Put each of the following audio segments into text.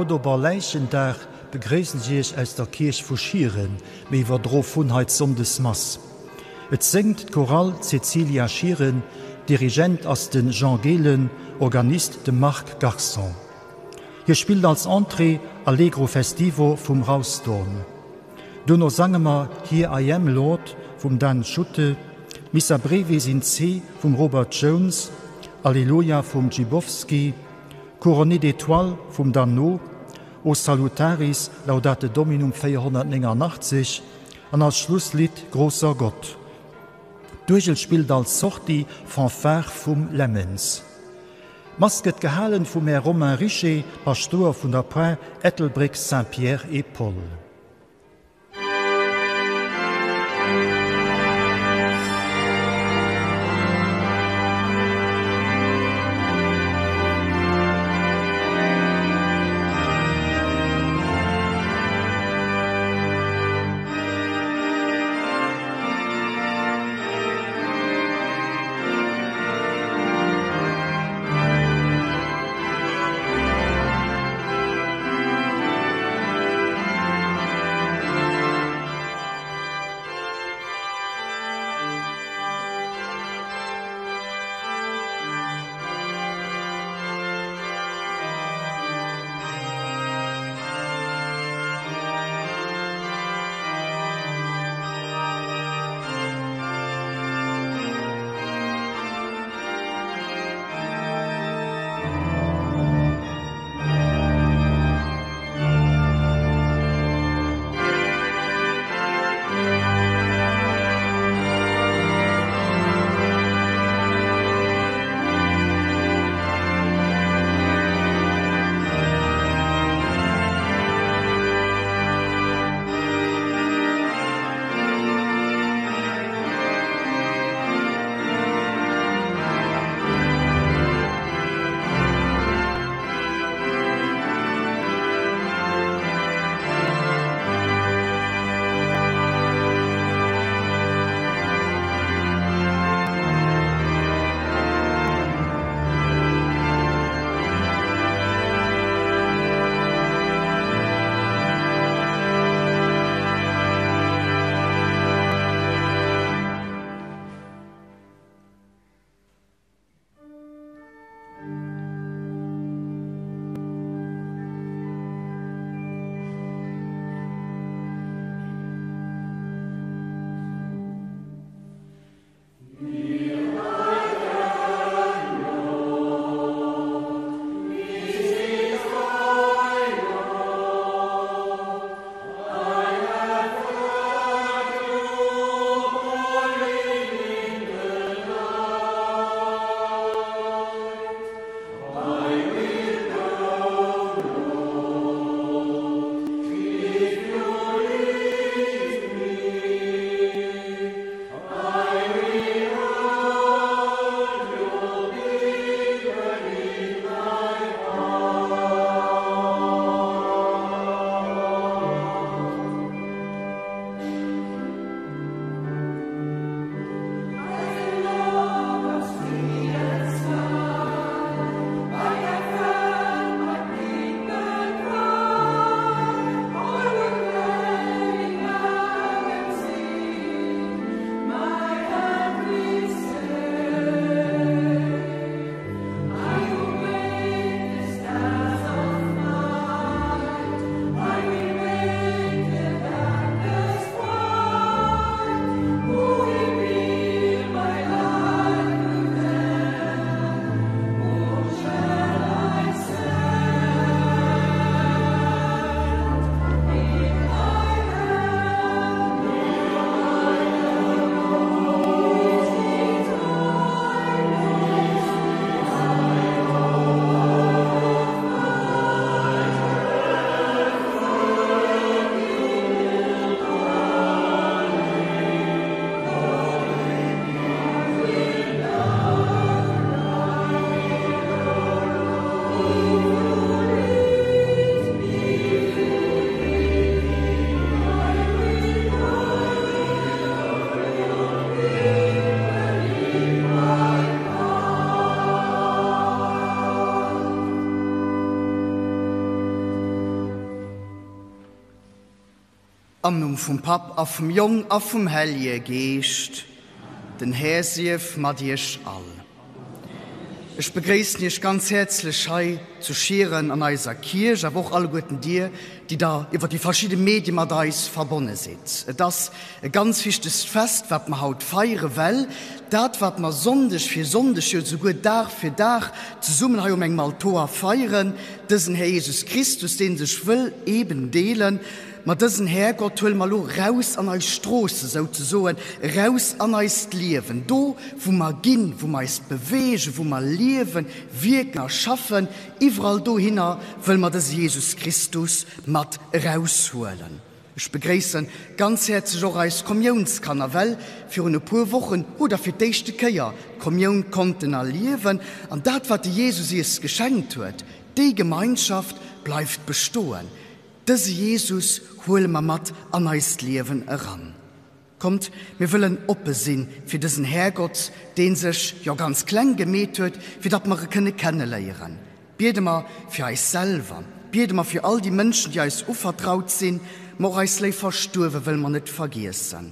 Haut op Allerläichendag begréissen ech Iech aus der Kierch vu Schieren, mir iwwerdro vun hei d'Sonndesmass. Et séngt d'Chorale Cäcilia Schieren, Dirigent ass de Jean Gehlen, Organist de Marc Garson. Hie spillt als Entrée Allegro festivo vum Rowsthorn. Duerno sange mer Here I Am, Lord vum Dan Schutte, Missa Brevis in C vum Robert Jones, Alleluia vum Gibowski, Couronné d'étoiles vum Dan O Salutaris, Laudate Dominum 489 an als Schlusslidd Großer Gott. D'Uergel spillt als Sortie Fanfare vum Lemmens. D'Mass gëtt gehalen vum Här Romain Richer, Paschtouer vun der Par Ettelbréck Saints-Pierre et Paul. Am Numm vum Papp a vum Jong a vum Hellje Geescht, den Här sief mat iech all. Ech begréissen iech ganz häerzlech hei zu Schieren an eiser Kierch, awer och alleguerten dir, déi der iwwer déi verschidde Medie mat eis verbonne sidd. Et ass e ganz wichtegt Fest, wat mer haut feieren, well dat, wat mer Sonndeg fir Sonndeg, jo souguer Dag fir Dag zesummen hei um engem Altoer feieren, dësen Här Jesus Christus, deen sech wëll eben deelen, Ma dësen Härgott huele mer elo raus an eis Stroosse souzesoen, eraus an eist Liewen, do wou mer ginn, wou mer eis beweegen, wou mer liewen, wierken a schaffen, iwwerall dohinner wëlle mer dëse Jesus Christus mat eraushuelen. Ech begréisse ganz häerzlech och eis Kommiounskanner, well virun e puer Wochen hutt der fir d'éischte Kéier d'Kommioun konnten erliewen an dat wat de Jesus iech geschenkt huet, déi Gemeinschaft bleift bestoen. Dëse Jesus huele mer mat an eist Liewen eran. Kommt, mir wëllen oppe sinn fir dësen Härgott, deen sech, jo ganz kleng gemeet huet, fir datt mer e kënne kenneléieren. Biede mer fir eis selwer, biede mer fir all déi Mënschen, déi eis uvertraut sinn, ma och eis léif Verstuerwe wëlle mer net vergiessen.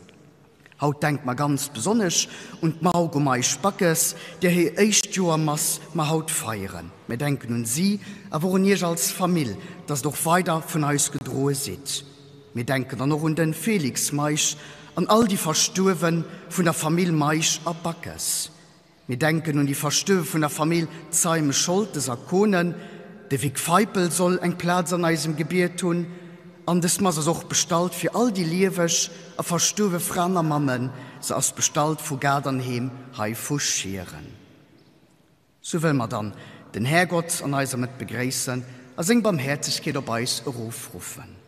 Haut denkt mer ganz besonnesch un d'Margot Meisch-Backes, där hir éischt Joermass mer haut feieren. Mir denken un si, awer och un iech als Famill, dass et och weider vun eis gedroe sidd. Mir denken dann och un den Félix Meisch an all déi Verstuerwen vun der Famill Meisch a Backes. Mir denken un déi Verstuerwe vun der Famill Zeime-Scholtes a Kohnen. De Vic Feipel soll eng Plaz an eisem Gebiet hunn. An dës Mass ass och bestallt fir all déi lieweg a verstuerwe Fraen a Mammen. Se ass bestallt vu Gadernheem hei vu Schieren. Sou wëlle mer dann den Härgott an eiser Mëtt begréissen a seng Barmhäerzegkeet op eis erofruffen.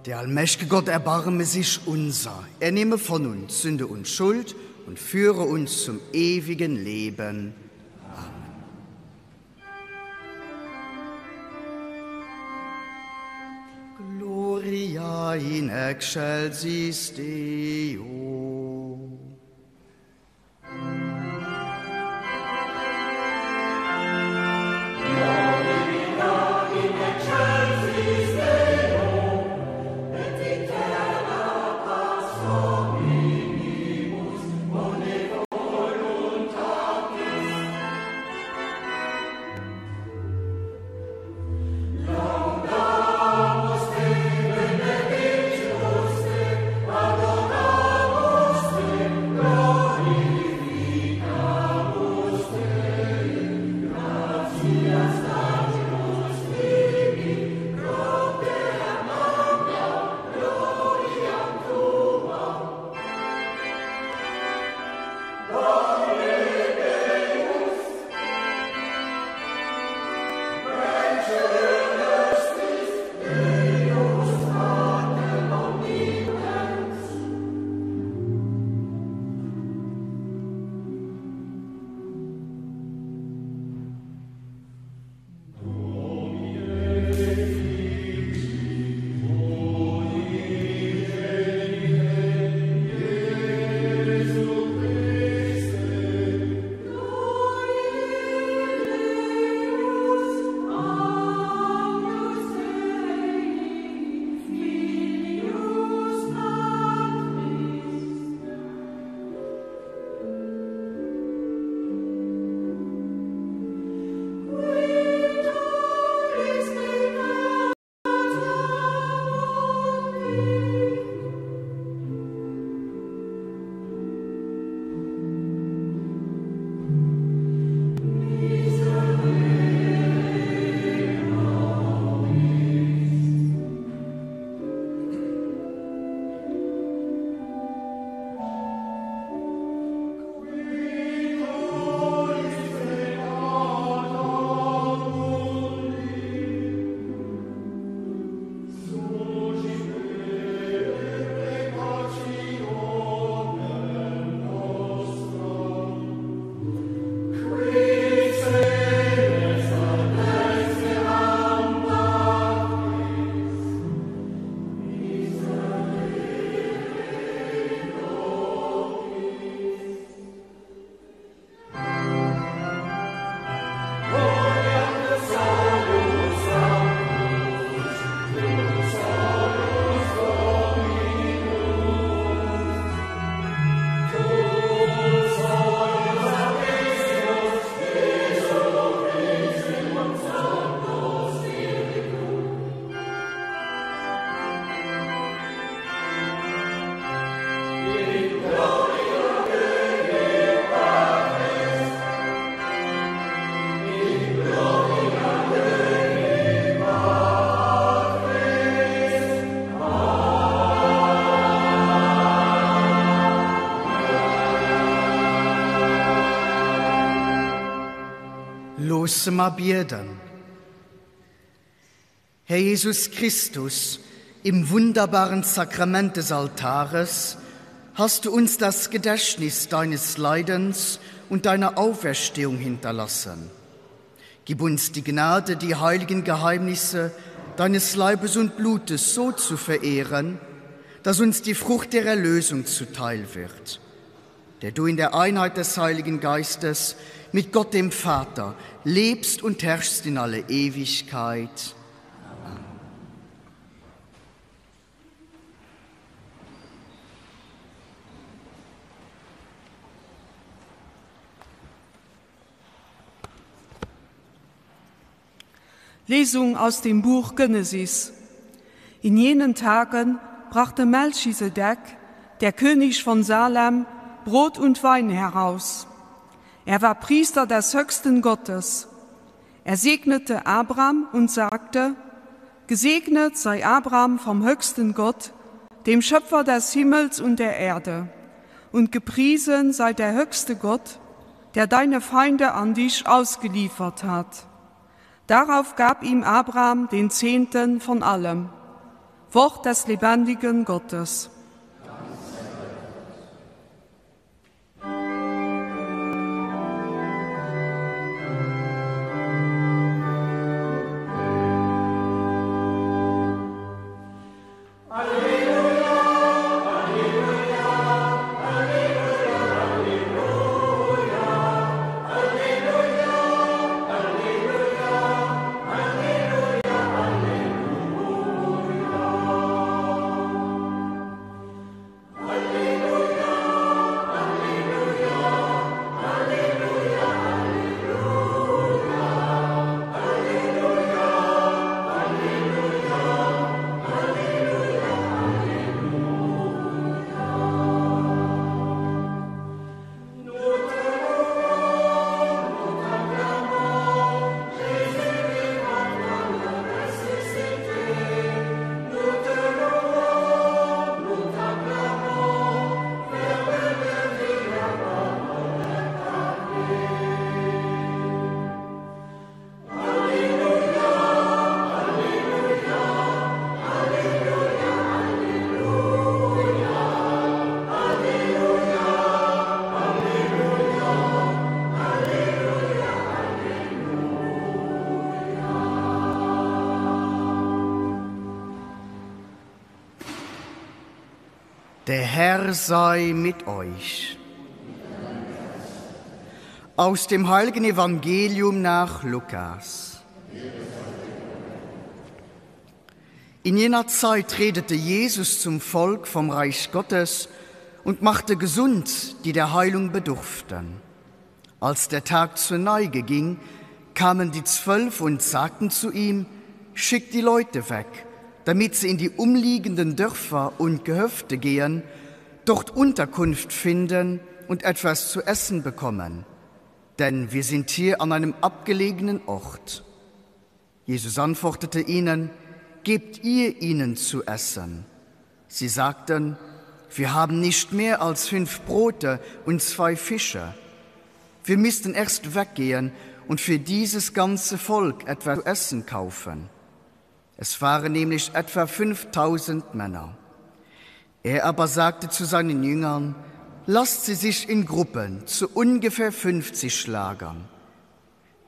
Der allmächtige Gott erbarme sich unser, er nehme von uns Sünde und Schuld und führe uns zum ewigen Leben. Amen. Gloria in excelsis Deo. Loosse mer bieden. Herr Jesus Christus, im wunderbaren Sakrament des Altares hast du uns das Gedächtnis deines Leidens und deiner Auferstehung hinterlassen. Gib uns die Gnade, die heiligen Geheimnisse deines Leibes und Blutes so zu verehren, dass uns die Frucht der Erlösung zuteil wird, der du in der Einheit des Heiligen Geistes mit Gott dem Vater lebst und herrschst in alle Ewigkeit. Amen. Lesung aus dem Buch Genesis. In jenen Tagen brachte Melchisedek, der König von Salem, Brot und Wein heraus. Er war Priester des höchsten Gottes. Er segnete Abraham und sagte: Gesegnet sei Abraham vom höchsten Gott, dem Schöpfer des Himmels und der Erde, und gepriesen sei der höchste Gott, der deine Feinde an dich ausgeliefert hat. Darauf gab ihm Abraham den Zehnten von allem. Wort des lebendigen Gottes. Der Herr sei mit euch. Aus dem heiligen Evangelium nach Lukas. In jener Zeit redete Jesus zum Volk vom Reich Gottes und machte gesund, die der Heilung bedurften. Als der Tag zur Neige ging, kamen die Zwölf und sagten zu ihm: Schickt die Leute weg, damit sie in die umliegenden Dörfer und Gehöfte gehen, dort Unterkunft finden und etwas zu essen bekommen. Denn wir sind hier an einem abgelegenen Ort. Jesus antwortete ihnen: Gebt ihr ihnen zu essen. Sie sagten: Wir haben nicht mehr als fünf Brote und zwei Fische. Wir müssten erst weggehen und für dieses ganze Volk etwas zu essen kaufen. Es waren nämlich etwa 5000 Männer. Er aber sagte zu seinen Jüngern: Lasst sie sich in Gruppen zu ungefähr 50 lagern.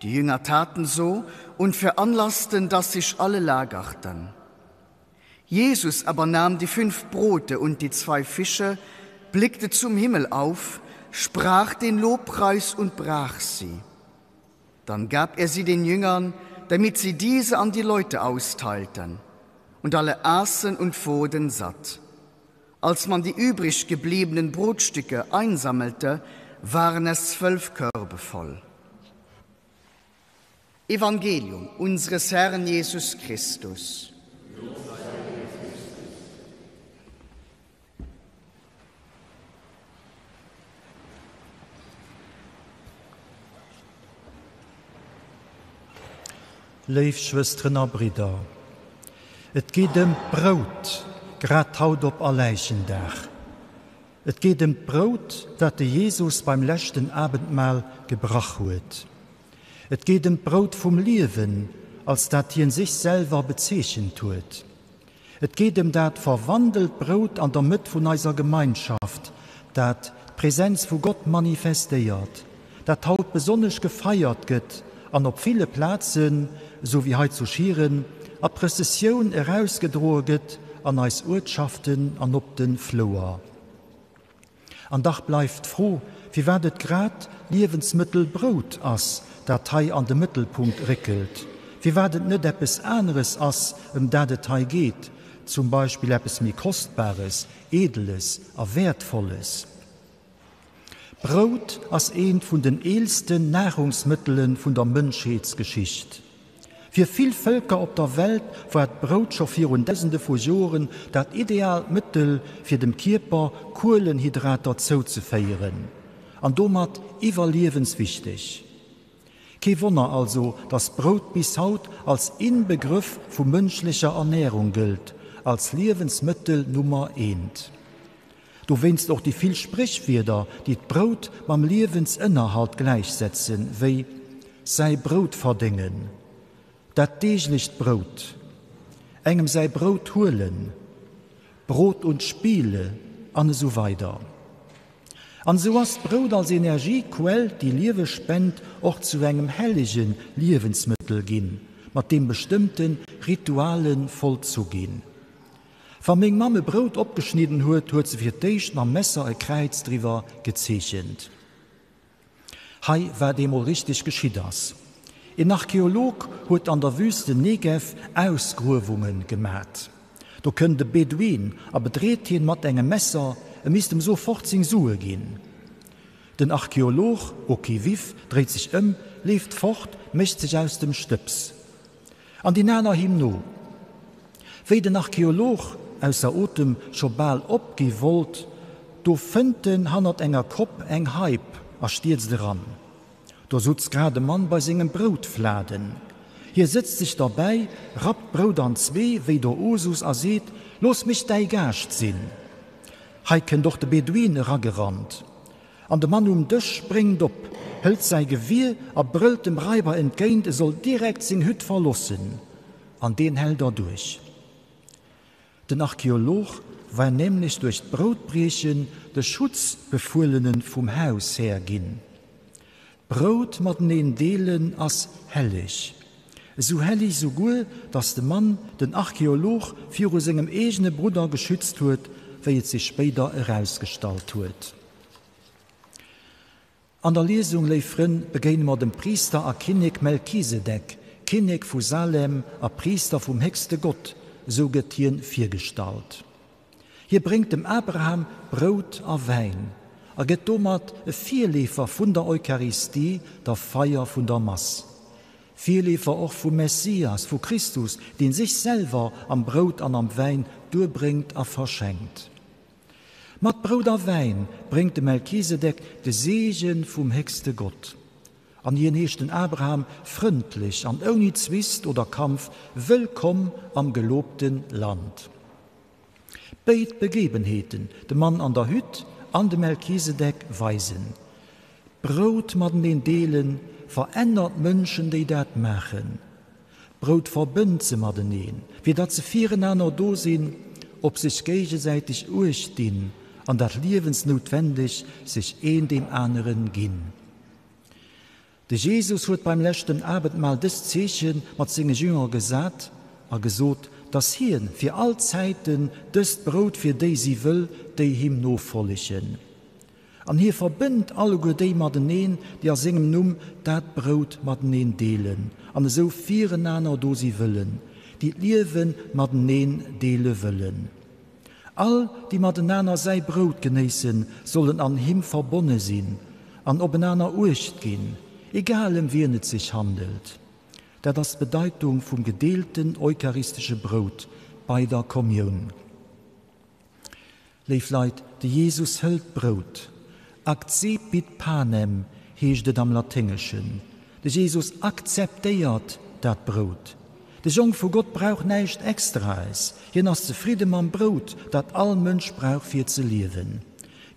Die Jünger taten so und veranlassten, dass sich alle lagerten. Jesus aber nahm die fünf Brote und die zwei Fische, blickte zum Himmel auf, sprach den Lobpreis und brach sie. Dann gab er sie den Jüngern, damit sie diese an die Leute austeilten. Und alle aßen und wurden satt. Als man die übrig gebliebenen Brotstücke einsammelte, waren es zwölf Körbe voll. Evangelium unseres Herrn Jesus Christus. Léif Schwësteren a Bridder, et geet ëm d'Brout, grad haut op Allerhellgendag. Et geet ëm d'Brout, dat de Jesus beim leschten Abendmahl gebrach huet. Et geet ëm d'Brout vum Liewen, als dat hien sech selwer bezeechent huet. Et geet ëm dat verwandelt Brout an der Mëtt vun eiser Gemeinschaft, dat d'Präsenz vu Gott manifestéiert, dat haut besonnesch gefeiert gëtt an op ville Plazen, esou wéi hei zu Schieren, a Prëssessioun erausgedroe gëtt an eis Uertschaften an op de Flouer. An dach bleift d'Fro, firwat et grad d'Liewensmëttel Brout ass, dat hei an de Mëttelpunkt réckelt, firwat et net eppes aneres ass, ëm dat et hei geet, zum Beispill eppes méi Kostbares, Eedeles a Wäertvolles. Brout ass eent vun den eelsten Nahrungsmëttele vun der Mënschheetsgeschicht. Fir vill Vëlker op der Welt war d'Brout scho virun Dausende vu Joren dat ideaalt Mëttel, fir dem Kierper Kuelenhydrater zouzeféieren, an domat iwwerliewenswichteg. Kee Wonner also, datt d'Brout bis haut als Inbegrëff vu mënschlecher Ernärung gëllt, als Liewensmëttel Nummer eent. Dowéinst och déi vill Spréchwierder, déi d'Brout mam Liewensënnerhalt gläichsetzen, wéi säi Brout verdéngen, dat deeglecht Brout, engem säi Brout huelen, Brot und Spiele an esou weider. An esou ass d'Brout als Energiequell, déi Liewe spent, och zu engem hellege Liewensmëttel ginn, mat deem bestëmmte Rituale vollzu ginn. Wa meng Mamm e Brout opgeschnidden huet, huet se fir d'éischt mam Messer e Kräiz driwwer gezeechent. Hei wat eemol richteg geschitt ass. Een Archeolog huet an der Wüste Negev Ausgruewunge gemat. Do kënnt e Beduin a bedreet hien mat engem Messer, e misst em sofort seng Sue ginn. Den Archeolog, au qui vif, dréit sech ëm, leeft fort, mécht sech aus dem Stëbs. An deen aner him no. Wéi den Archeolog, ausser Otem, scho bal opgi wollt, do fënnt en hannert enger Kopp eng Haip a stierzt eran. Do sutz grad e Mann bei sengem Broutfladen. Hie sëtzt sech derbäi, rappt d'Brout an zwee, wéi der Usus, a seet, Looss mech däi Gaascht sinn! Hei kënnt och de Beduin eragerannt. An de Mann um Dësch spréngt op, hëlt säi Gewier a brëllt dem Raiber entgéint, e soll direkt seng Hütt verlossen. An deen hält erduerch. Den Archeolog war nämlech duerch d'Broutbriechen de Schutzbefuelene vum Haushär ginn. D'Brout mateneen deelen ass helleg. Esou helleg souguer, datt de Mann den Archeolog viru sengem eegene Brudder geschützt huet, wéi et sech spéider erausgestallt huet. An der Liesung, léif Frënn, begéine mer dem Priister a Kinnek Melchisedek, Kinnek vu Salem a Priister vum héchste Gott, esou gëtt hien virgestallt. Hie bréngt dem Abraham Brout a Wäin a gëtt domat e Virleefer vun der Eucharistie, der Feier vun der Mass. Virleefer och vum Messias, vu Christus, deen sech selwer am Brout an am Wäin duerbréngt a verschenkt. Mat Brout a Wäin bréngt de Melchisedek de Seege vum héchste Gott. An hien heescht den Abraham frëndlech an ouni Zwist oder Kampf wëllkomm am gelobte Land. Béid Begebenheeten, de Mann an der Hütt an de Melchisedek, weisen, D'Brout mateneen deelen verännert d'Mënschen, déi dat maachen. D'Brout verbënnt se mateneen, fir datt se firenaner do sinn, op sech géigesäiteg Uecht dinn an dat Liewensnoutwendeg sech een deem aneren ginn. De Jesus huet beim leschten Abendmahl dëst Zeeche mat senge Jünger gesat a gesot, dass hien fir all Zäiten dëst Brout fir déi si wëll, déi him nofollegen. An hie verbënnt alleguer déi mateneen, déi a sengem Numm dat Brout mateneen deelen an esou firenaner do si wëllen, déi d'Liewe mateneen deele wëllen. All, déi matenaner säi Brout genéissen, sollen an him verbonne sinn an openaner Uecht ginn, egal ëm wien et sech handelt. Dat ass d'Bedeitung vum gedeelten eucharistesche Brout bei der Kommioun. Léif Leit, de Jesus hëlt d'Brout, accepit panem heescht et am Laténgeschen. De Jesus akzeptéiert dat Brout. De Jong vu Gott brauch näischt Extraes, hien ass zefridde mam Brout, dat all Mënsch brauch fir ze liewen.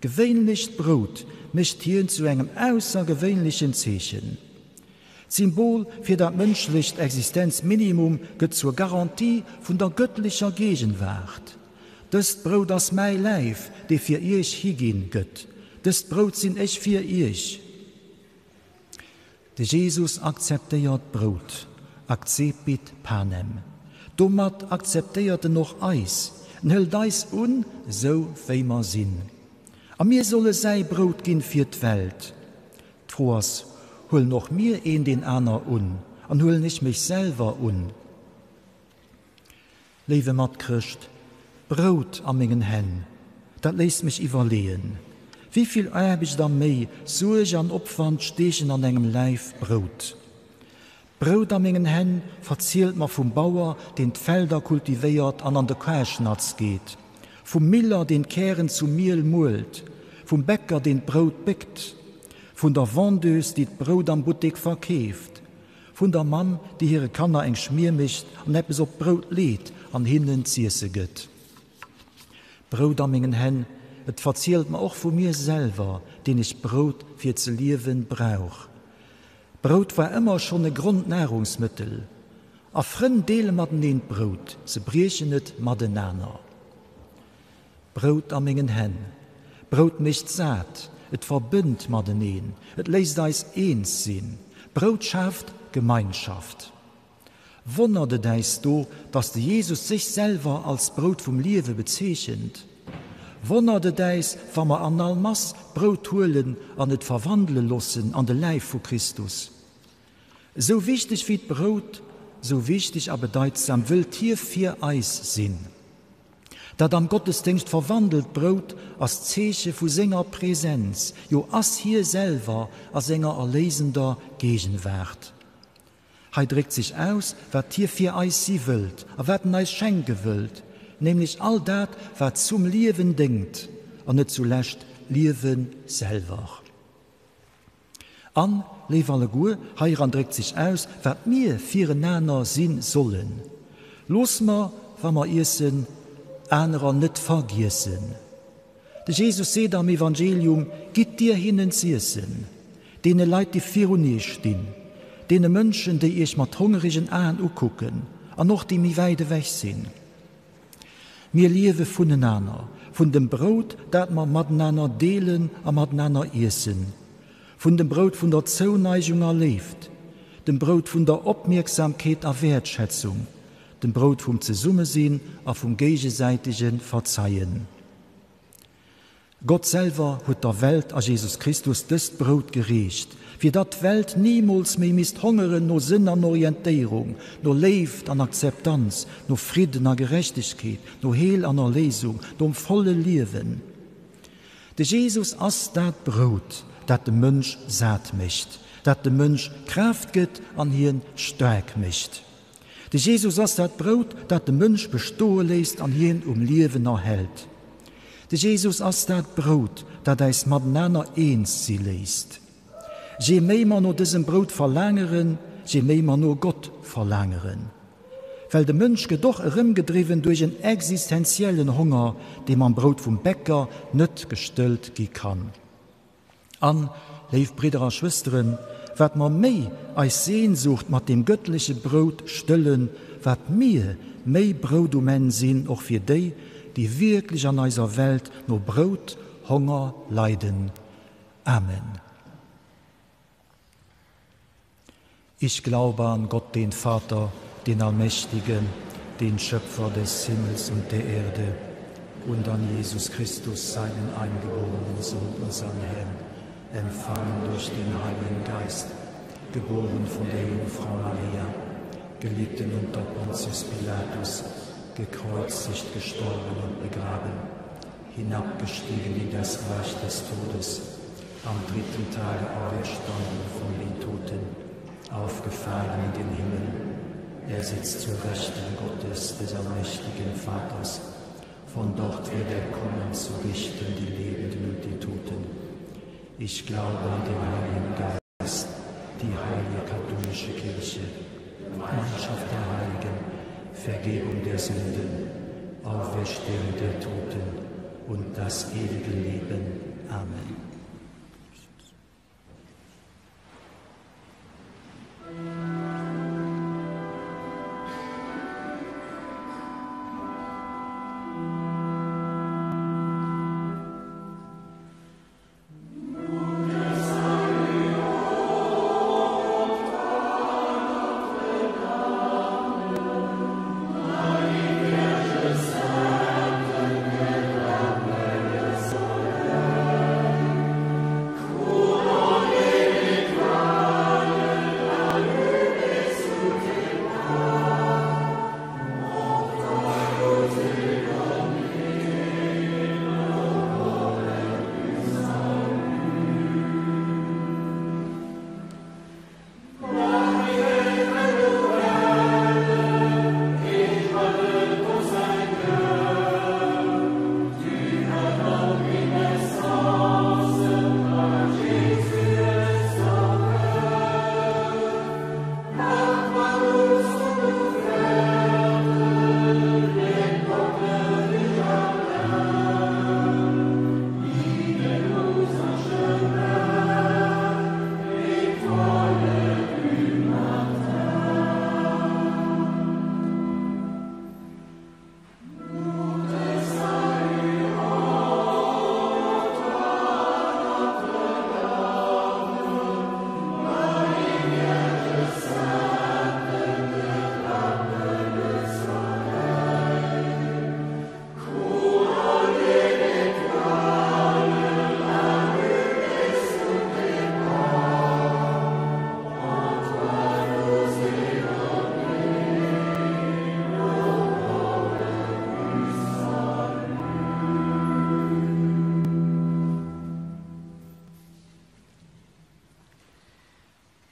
Gewéinlecht Brout mécht hien zu engem aussergewéinlechen Zeechen. D'Symbol fir dat mënschlecht Existenzminimum gëtt zur Garantie vun der gëttlecher Gegenwaart. Dëst Brout ass mäi Läif, dee fir iech higinn gëtt. Dëst Brout sinn ech fir iech. De Jesus akzeptéiert d'Brout, accepit panem. Domat akzeptéiert en och eis, en hëlt eis un, sou wéi mer sinn. A mir solle säi Brout ginn fir d'Welt. D'Fro ass, Huelen och mir een deen aner un an huelen ech mech selwer un? Léiwe Matchrëscht, d'Brout a mengen Hänn, dat léisst mech iwwerleeën, Wéivill Aarbecht a Méi, Suerg an Opwand steechen an engem Läif Brout? D'Brout a mengen Hänn verzielt mer vum Bauer, deen d'Felder kultivéiert an an de Karschnatz geet, vum Miller, deen d'Kären zu Miel muelt, vum Bäcker, deen d'Brout béckt, vun der Vendeuse, déi d'Brout am Buttek verkeeft, vun der Mamm, déi hire Kanner eng Schmier mécht an eppes op d'Brout leet an hinnen z'iesse gëtt. D'Brout a mengen Hänn, et verzielt mer och vu mir selwer, deen ech Brout fir ze liewen brauch. D'Brout war ëmmer schonn e Grondnahrungsmëttel. A Frënn deele mateneen d'Brout, se briechen et matenaner. Brout a mengen Hänn. Brout mécht sat, et verbënnt mateneen, et léisst eis eens sinn. Brout schaaft Gemeinschaft. Wonnert et äis do, dass de Jesus sech selwer als d'Brout vum Liewe bezeechent? Wonnert et äis, wa mer an all Mass d'Brout huelen an et verwandele loossen an de Läif vu Christus? Esou wichteg wéi d'Brout, esou wichteg a bedeitsam wëllt hie fir eis sinn. Dat am Gottesdéngscht verwandelt Brout ass d'Zeeche vu senger Präsenz, jo ass hie selwer a senger erléisender Gegenwaart. Hei dréckt sech aus, wat hie fir eis si wëllt a wat en eis schenke wëllt, nämlech all dat, wat zum Liewen déngt an net zulescht d'Liewe selwer. An, léif alleguer, heiran dréckt sech aus, wat mir firenaner si sollen. Looss mer, wa mer iessen, anerer net vergiessen. De Jesus seet am Evangelium, Gitt dir hinnen z'iessen, deene Leit, déi virun iech stinn, deene Mënschen, déi iech mat hongeregen Aen ukucken an och déi méi wäit ewech sinn. Mir liewe vunenaner, vun dem Brout, dat mer matenaner deelen a matenaner iessen, vun dem Brout vun der Zouneigung a Léift, dem Brout vun der Opmierksamkeet a Wäertschätzung, dem Brout vum Zesummesinn a vum géigesäitege Verzeien. Gott selwer huet der Welt a Jesus Christus dëst Brout gereecht, fir datt d'Welt nimools méi misst hongeren no Sënn an Orientéierung, no Léift an Akzeptanz, no Fridden a Gerechtegkeet, no Heel an Erléisung, nom volle Liewen. De Jesus ass dat Brout, dat de Mënsch sat mécht, dat dem Mënsch Kraaft gëtt an hien staark mécht. De Jesus ass dat Brout, dat de Mënsch bestoe léisst an hien um Liewen erhält. De Jesus ass dat Brout, dat äis matenaner eens si léisst. Je méi mer no dësem Brout verlaangeren, je méi mer no Gott verlaangeren. Well de Mënsch gëtt och erëmgedriwwen duerch en existenziellen Honger, dee mam Brout vum Bäcker net gestëllt gi kann. An, léif Bridder a Schwësteren, wat mer méi eis Sehnsucht mat deem gëttleche Brout stëllen, wat mir méi Brout um Enn sinn, och fir déi, déi wierklech an eiser Welt no Brout Honger leiden. Amen. Ich glaube an Gott, den Vater, den Allmächtigen, den Schöpfer des Himmels und der Erde, und an Jesus Christus, seinen eingeborenen Sohn, unseren Herrn, empfangen durch den Heiligen Geist, geboren von der Jungfrau Maria, gelitten unter Pontius Pilatus, gekreuzigt, gestorben und begraben, hinabgestiegen in das Reich des Todes, am dritten Tage auferstanden von den Toten, aufgefahren in den Himmel. Er sitzt zur Rechten Gottes, des allmächtigen Vaters. Von dort wird er kommen, zu richten die Lebenden und die Toten. Ich glaube an den Heiligen Geist, die heilige katholische Kirche, Gemeinschaft der Heiligen, Vergebung der Sünden, Auferstehung der Toten und das ewige Leben. Amen.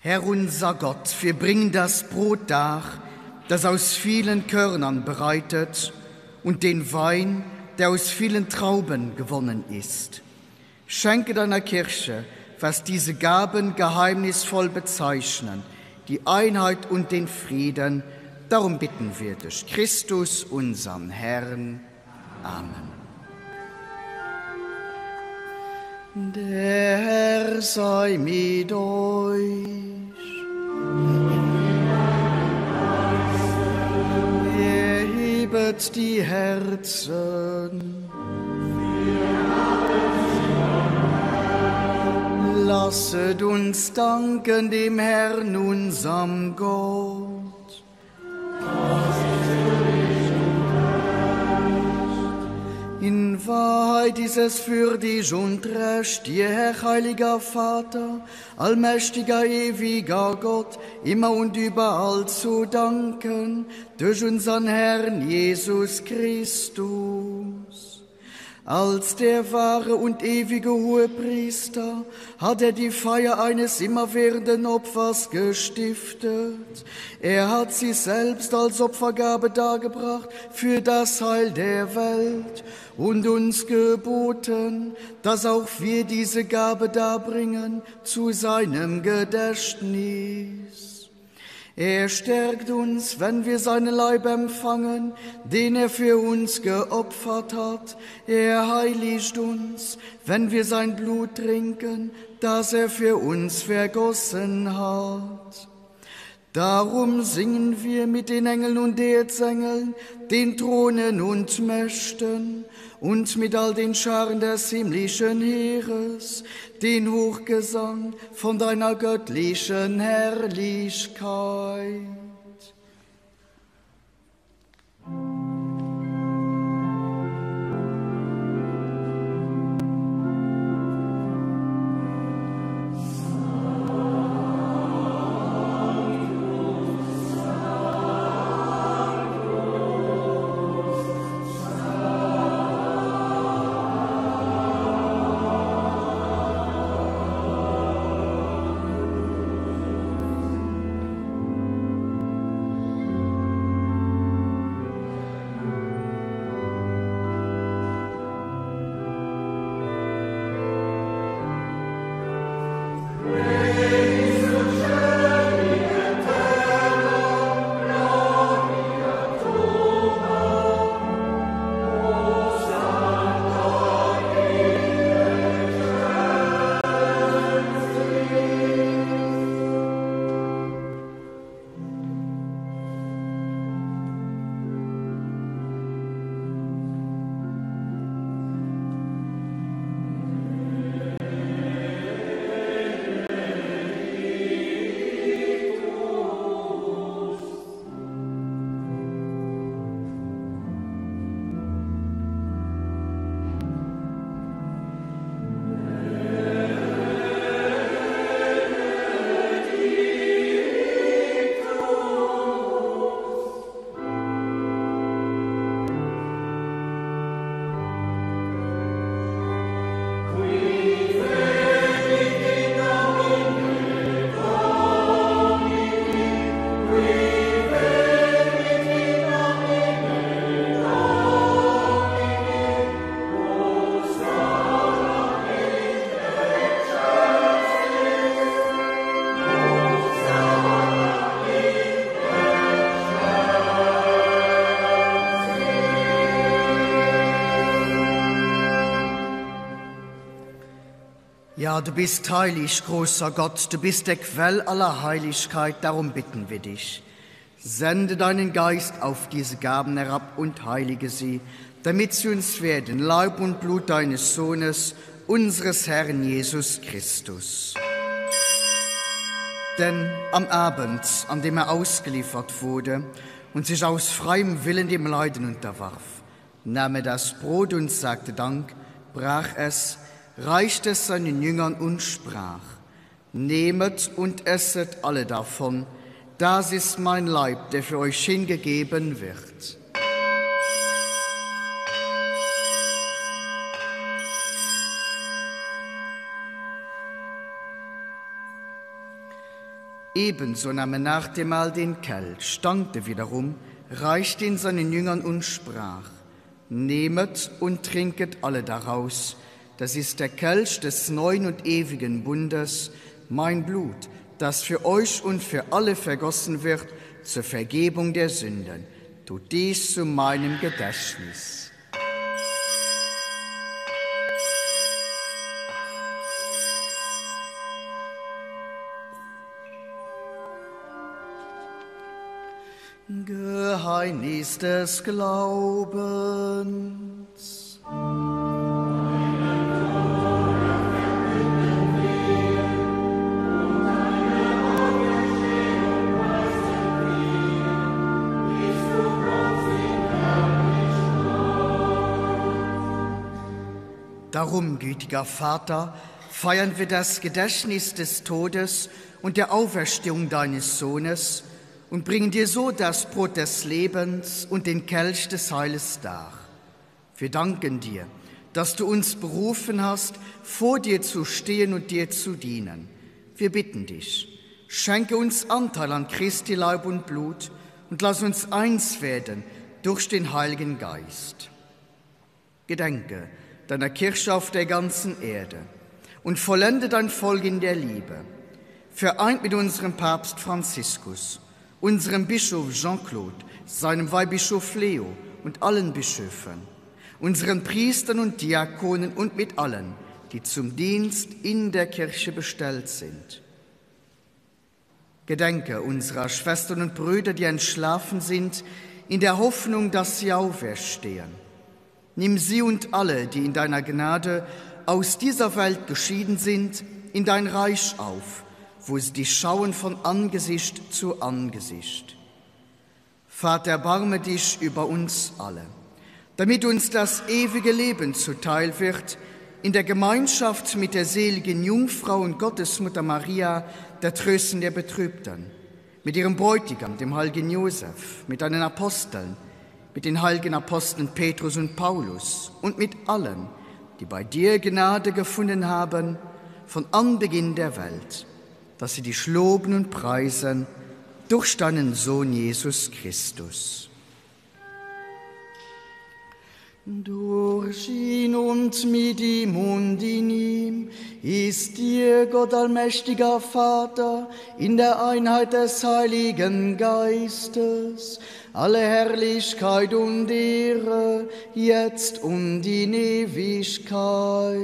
Herr unser Gott, wir bringen das Brot dar, das aus vielen Körnern bereitet, und den Wein, der aus vielen Trauben gewonnen ist. Schenke deiner Kirche, was diese Gaben geheimnisvoll bezeichnen, die Einheit und den Frieden. Darum bitten wir durch Christus, unseren Herrn. Amen. Der Herr sei mit euch. Erhebet die Herzen. Lasset uns danken dem Herrn, unserem Gott. In Wahrheit ist es für dich und recht, dir, Herr heiliger Vater, allmächtiger, ewiger Gott, immer und überall zu danken, durch unseren Herrn Jesus Christus. Als der wahre und ewige Hohepriester hat er die Feier eines immerwährenden Opfers gestiftet. Er hat sie selbst als Opfergabe dargebracht für das Heil der Welt und uns geboten, dass auch wir diese Gabe darbringen zu seinem Gedächtnis. Er stärkt uns, wenn wir seinen Leib empfangen, den er für uns geopfert hat. Er heiligt uns, wenn wir sein Blut trinken, das er für uns vergossen hat. Darum singen wir mit den Engeln und Erzengeln, den Thronen und Mächten und mit all den Scharen des himmlischen Heeres, den Hochgesang von deiner göttlichen Herrlichkeit. Ja, du bist heilig, großer Gott, du bist der Quell aller Heiligkeit, darum bitten wir dich. Sende deinen Geist auf diese Gaben herab und heilige sie, damit sie uns werden, Leib und Blut deines Sohnes, unseres Herrn Jesus Christus. Denn am Abend, an dem er ausgeliefert wurde und sich aus freiem Willen dem Leiden unterwarf, nahm er das Brot und sagte Dank, brach es, reichte es seinen Jüngern und sprach, Nehmet und esset alle davon, das ist mein Leib, der für euch hingegeben wird. Ebenso nahm er nach dem Mahl den Kelch, dankte wiederum, reichte ihn seinen Jüngern und sprach: Nehmet und trinket alle daraus, das ist der Kelch des neuen und ewigen Bundes, mein Blut, das für euch und für alle vergossen wird zur Vergebung der Sünden. Tut dies zu meinem Gedächtnis. Geheimnis des Glaubens. Darum, gütiger Vater, feiern wir das Gedächtnis des Todes und der Auferstehung deines Sohnes und bringen dir so das Brot des Lebens und den Kelch des Heiles dar. Wir danken dir, dass du uns berufen hast, vor dir zu stehen und dir zu dienen. Wir bitten dich, schenke uns Anteil an Christi Leib und Blut und lass uns eins werden durch den Heiligen Geist. Gedenke deiner Kirche auf der ganzen Erde und vollende dein Volk in der Liebe. Vereint mit unserem Papst Franziskus, unserem Bischof Jean-Claude, seinem Weihbischof Leo und allen Bischöfen, unseren Priestern und Diakonen und mit allen, die zum Dienst in der Kirche bestellt sind. Gedenke unserer Schwestern und Brüder, die entschlafen sind, in der Hoffnung, dass sie auferstehen. Nimm sie und alle, die in deiner Gnade aus dieser Welt geschieden sind, in dein Reich auf, wo sie dich schauen von Angesicht zu Angesicht. Vater, erbarme dich über uns alle, damit uns das ewige Leben zuteil wird, in der Gemeinschaft mit der seligen Jungfrau und Gottesmutter Maria, der Trösten der Betrübten, mit ihrem Bräutigam, dem heiligen Josef, mit deinen Aposteln, mit den heiligen Aposteln Petrus und Paulus und mit allen, die bei dir Gnade gefunden haben von Anbeginn der Welt, dass sie dich loben und preisen durch deinen Sohn Jesus Christus. Durch ihn und mit ihm und in ihm ist dir, Gott allmächtiger Vater, in der Einheit des Heiligen Geistes, alle Herrlichkeit und Ehre, jetzt und in Ewigkeit.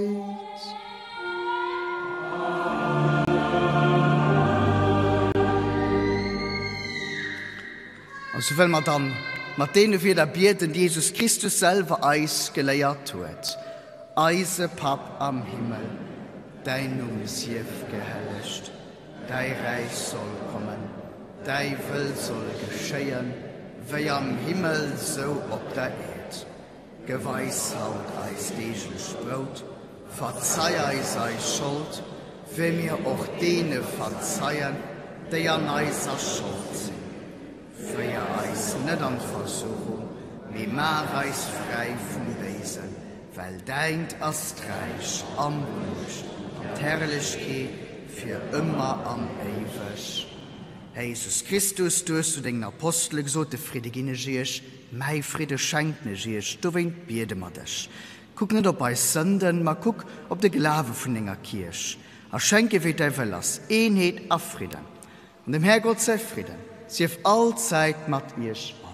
A sou wëlle mer dann mat deene Wierder bieden, déi Jesus Christus selwer eis geléiert huet, Eise Papp am Himmel, däin Numm sief gehellegt, däi Räich soll kommen, däi Wëll soll geschéien, wéi am Himmel sou op der Äerd. Gëff eis haut eist deeglecht Brout. Verzei eis eis Schold, wéi mir och deene verzeien, déi an eiser Schold sinn. Féier eis net an d'Versuchung, mee maach eis fräi vum Béisen, well däint ass d'Räich an d'Muecht an d'Herrlechkeet fir ëmmer an éiweg. Här Jesus Christus, du hues zu dengen Apostele gesot, De Fridde ginn ech iech, mäi Fridde schenken ech iech, dowéint biede mer dech, kuck net op eis Sënden, ma kuck op de Glawe vun denger Kierch a schenk ihr, wéi däi Wëll ass, Eenheet a Fridden. An dem Härgott säi Fridden sief allzäit mat iech all.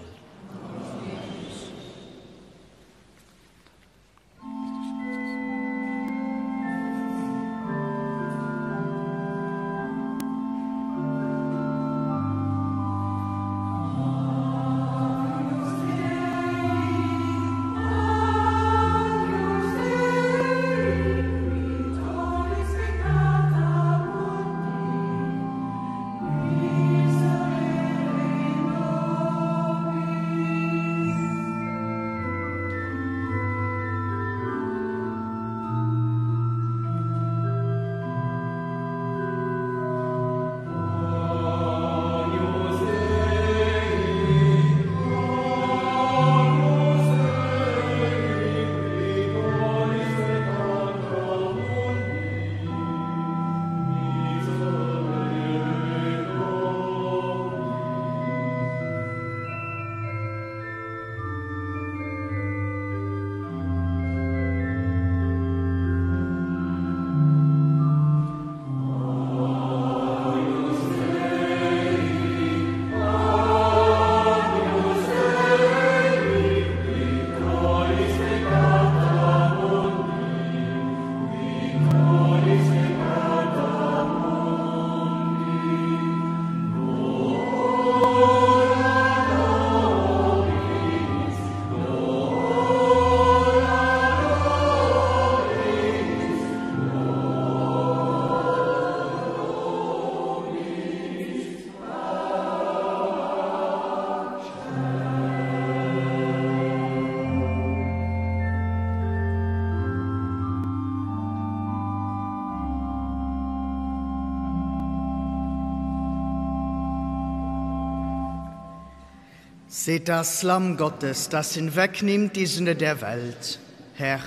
Seht das Lamm Gottes, das hinwegnimmt die Sünde der Welt. Herr,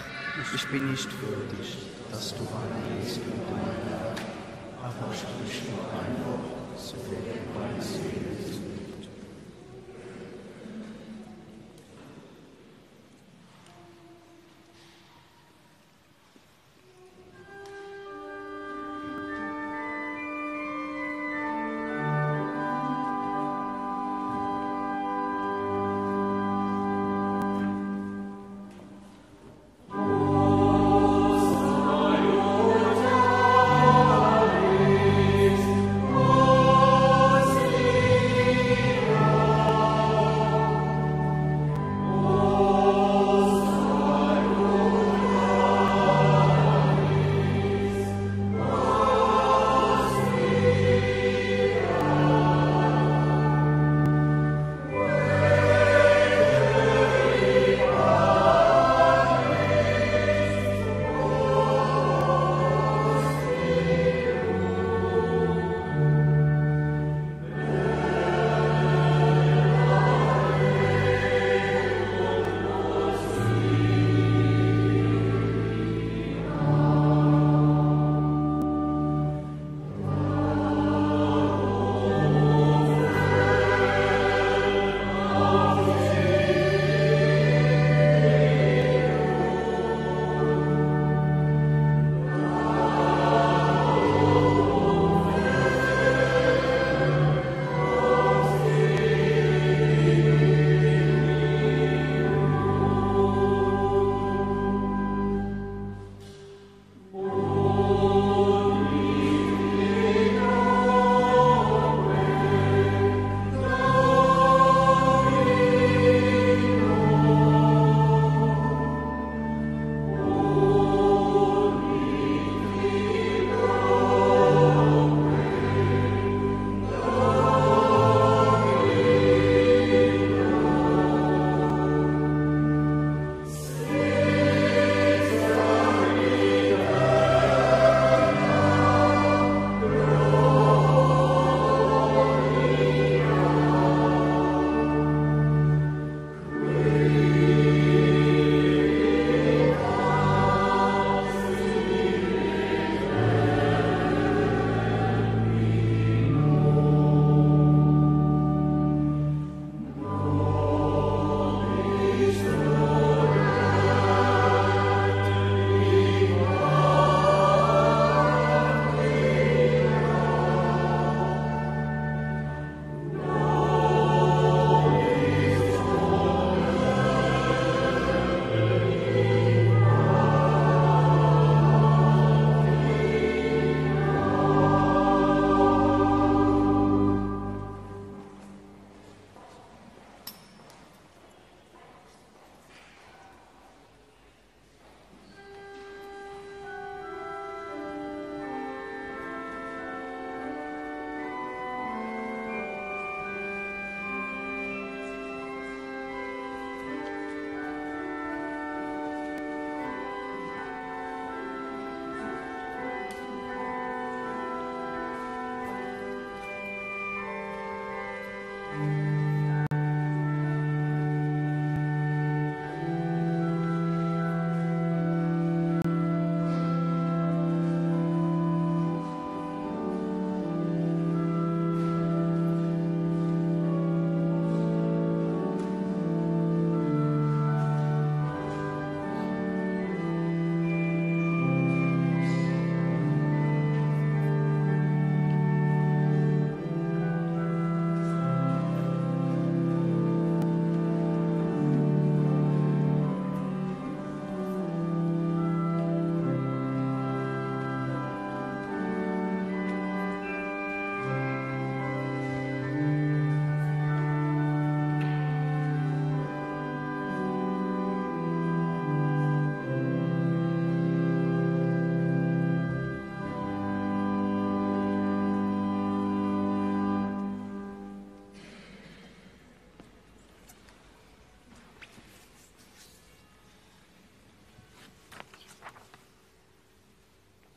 ich bin nicht würdig, dass du eingehst unter mein Dach, aber sprich nur ein Wort, so wird meine Seele gesund.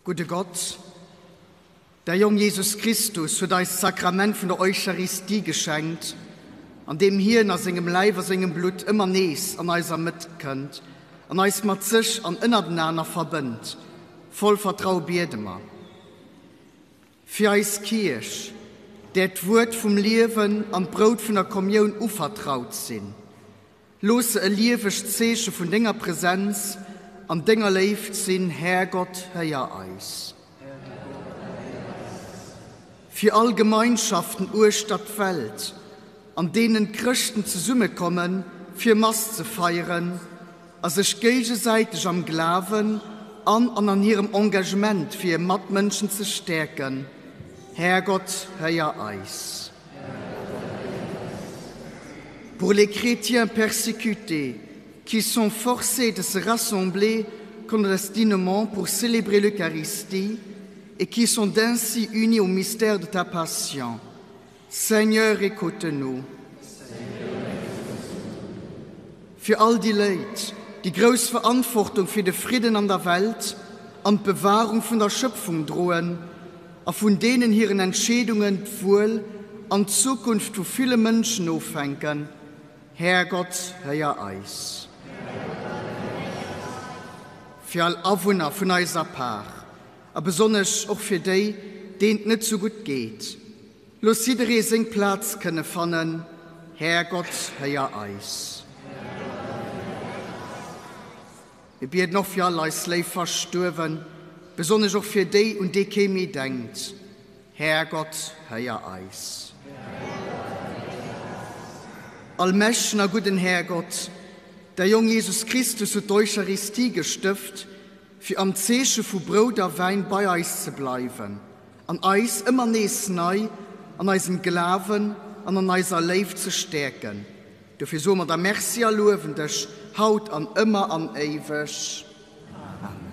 Gudde Gott, däi Jong Jesus Christus huet eis d'Sakrament vun der Eucharistie geschenkt. an deem hien a sengem Läif a sengem Blutt ëmmer nees an eiser Mëtt kënnt an eis mat sech an ënnertenaner verbënnt. Voll Vertraue biede mer fir eis Kierch, där d'Wuert vum Liewen an d'Brout vun der Kommioun uvertraut sinn. Looss se e liewegt Zeeche vun denger Presenz an denger Léift sinn. Härgott, héier eis. Fir all Gemeinschaften uechter d'Welt, an deenen d'Chrëschten zesummekommen, fir Mass ze feieren a sech géigesäiteg am Glawen an an an hirem Engagement fir hir Matmënschen ze stäerken. Härgott, héier eis. Pour les chrétiens persécutés qui sont forcés de se rassembler clandestinement pour célébrer l'Eucharistie et qui sont ainsi unis au mystère de ta passion. Seigneur, écoute-nous. Fir all déi Léit, déi grouss Verantwortung fir de Fridden an der Welt an d'Bewahrung vun der Schëpfung droen a vun deenen hiren Entscheedungen d'Wuel an d'Zukunft vu ville Mënschen ofhänken, Härgott, héier eis. Fir all Awunner vun eiser Par, a besonnesch och fir déi, deenen et net sou gutt geet, looss jidderee seng Plaz kënne fannen, Härgott, héier eis. Mir bieden och fir all eis léif Verstuerwen, besonnesch och fir déi, un déi kee méi denkt, Härgott, héier eis. Allmächtegen a gudden Härgott, däi Jong Jesus Christus huet d'Eucharistie gestëft, fir am Zeeche vu Brout a Wäin bei eis ze bleiwen an eis ëmmer nees nei an eisem Glawen an an eiser Léift ze stäerken. Dofir soe mer der Merci a luewen dech haut an ëmmer an éiweg. Amen.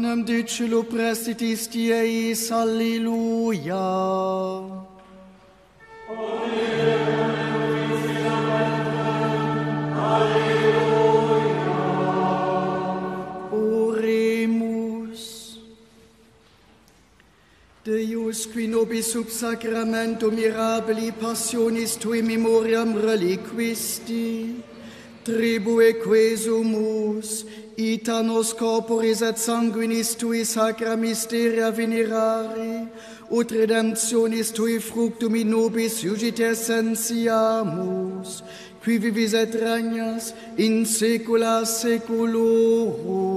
Panem de cielo prestitis Dieis, Alleluia. Oremus. Deus qui nobis sub sacramento mirabili passionis tui memoriam reliquisti, tribue quesumus, ita nos corporis et sanguinis tui sacra mysteria venerari, ut redemptionis tui fructum in nobis iugiter sentiamus, qui vivis et regnas in saecula saeculorum.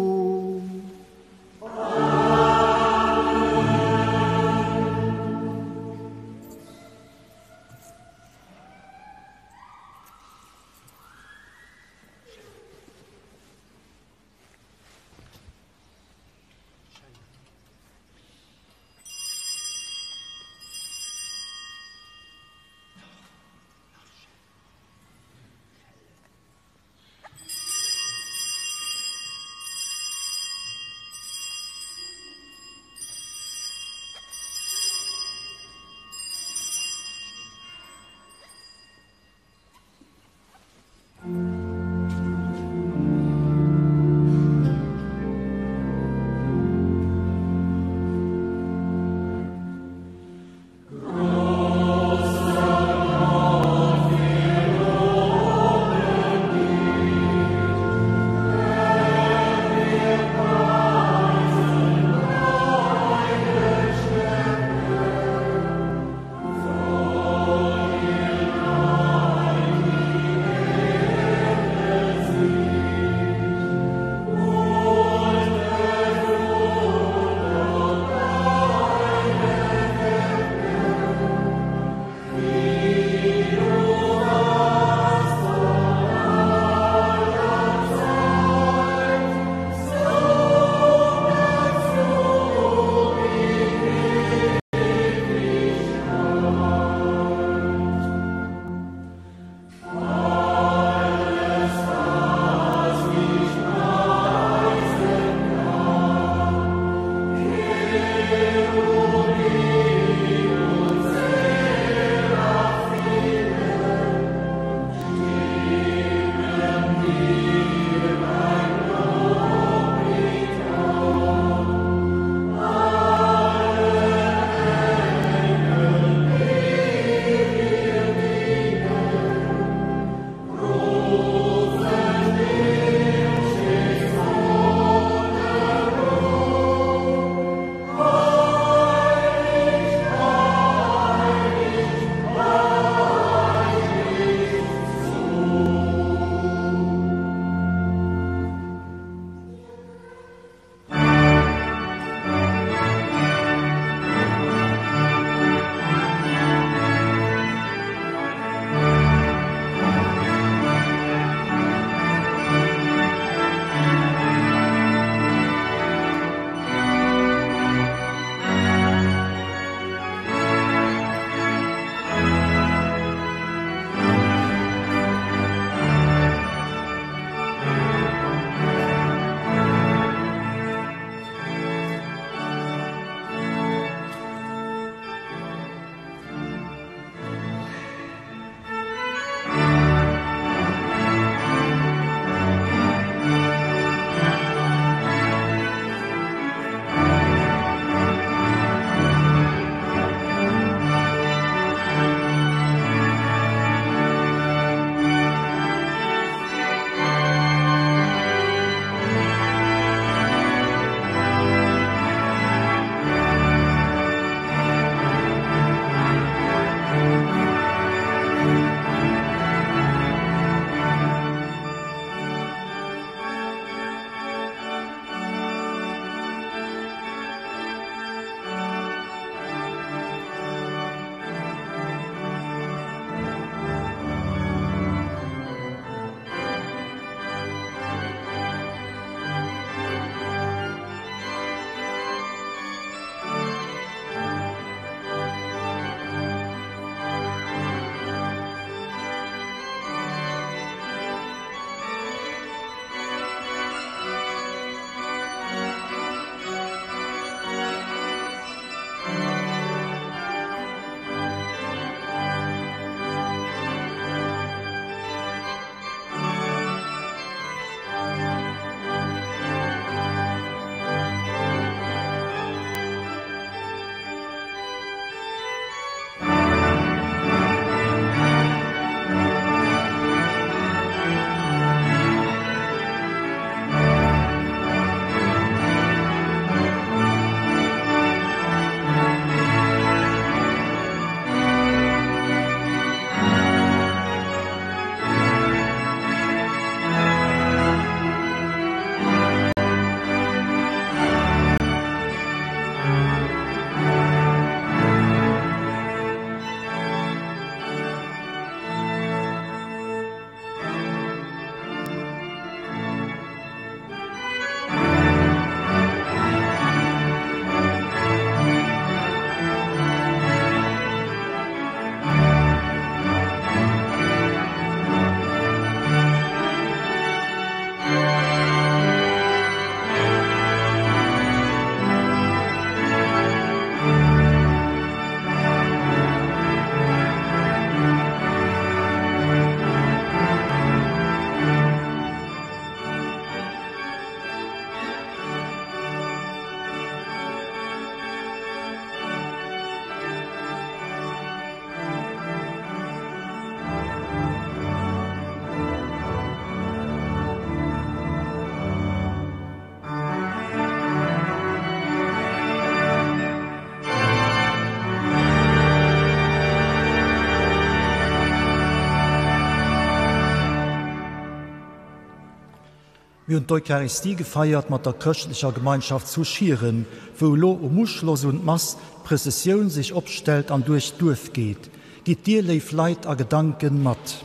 Mir hunn d'Eucharistie gefeiert mat der chrëschtlecher Gemeinschaft zu Schieren, wou elo um Uschloss un d'Mass d'Prëssessioun sech opstellt an duerch d'Duerf geet. Gitt Dir, léif Leit, a Gedanken mat.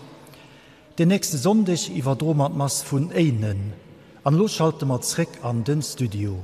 Den nächste Sonndeg iwwerdroe mer d'Mass vun Éinen. An elo schalte mer zréck an den Studio.